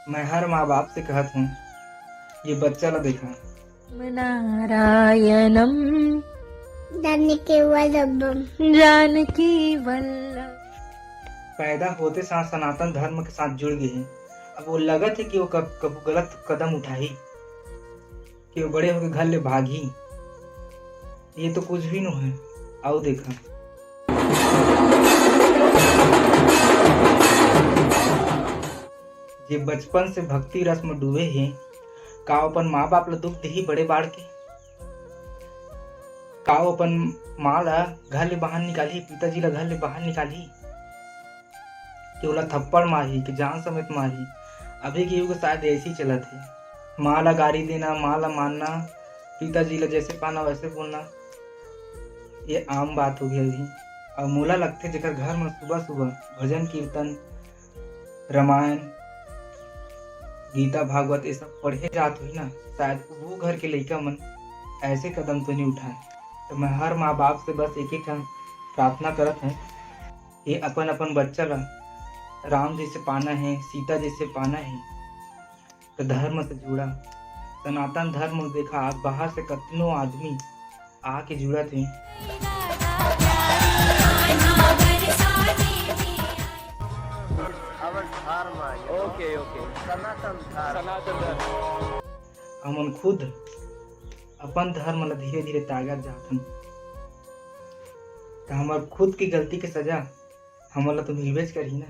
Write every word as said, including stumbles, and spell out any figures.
मैं हर माँ बाप से कहत हूँ, ये बच्चा ला देखा। नारायणम जानकी वल्लभम। जानकी वल्लभ। पैदा होते साथ सनातन धर्म के साथ जुड़ गए हैं। अब वो लगत है कि वो कब, कब गलत कदम उठाही, कि वो बड़े होके घर ले भागी। ये तो कुछ भी नो है। आओ देखा, जे बचपन से भक्ति रस में डूबे हे, का वो अपन माँ बाप ला दुख देही बड़े बाढ़ के? का वो अपन माँ ला घर ले बाहर निकालही, पिताजी ला घर ले बाहर निकालही, कि ओला थप्पड़ मारही, कि जान समेत मारही? अभी के युग शायद ऐसे ही चलत हे, माँ ला गारी देना, माँ ला मारना, पिताजी ला जैसे पाना वैसे बोलना, ये आम बात हो गया अभी। और मोला लगथे, जेकर घर में सुबह सुबह भजन कीर्तन, रामायण, गीता भागवत ये सब पढ़े जात होही ना, शायद वो घर के लइका मन ऐसे कदम तो नहीं उठाए। तो मैं हर माँ बाप से बस एक ही ठन प्रार्थना करत हूँ कि अपन अपन बच्चा ला राम जैसे पाना है, सीता जैसे पाना है, तो धर्म से जुड़ा, सनातन धर्म। देखा, आज बाहर से कतनो आदमी आके जुड़त हे। ओके, ओके। सनातन धर्म। हमन खुद अपन धर्म ला धीरे धीरे त्यागत जात हन, त हमर खुद की गलती के सजा हमन ला तो मिलबेच करही ना।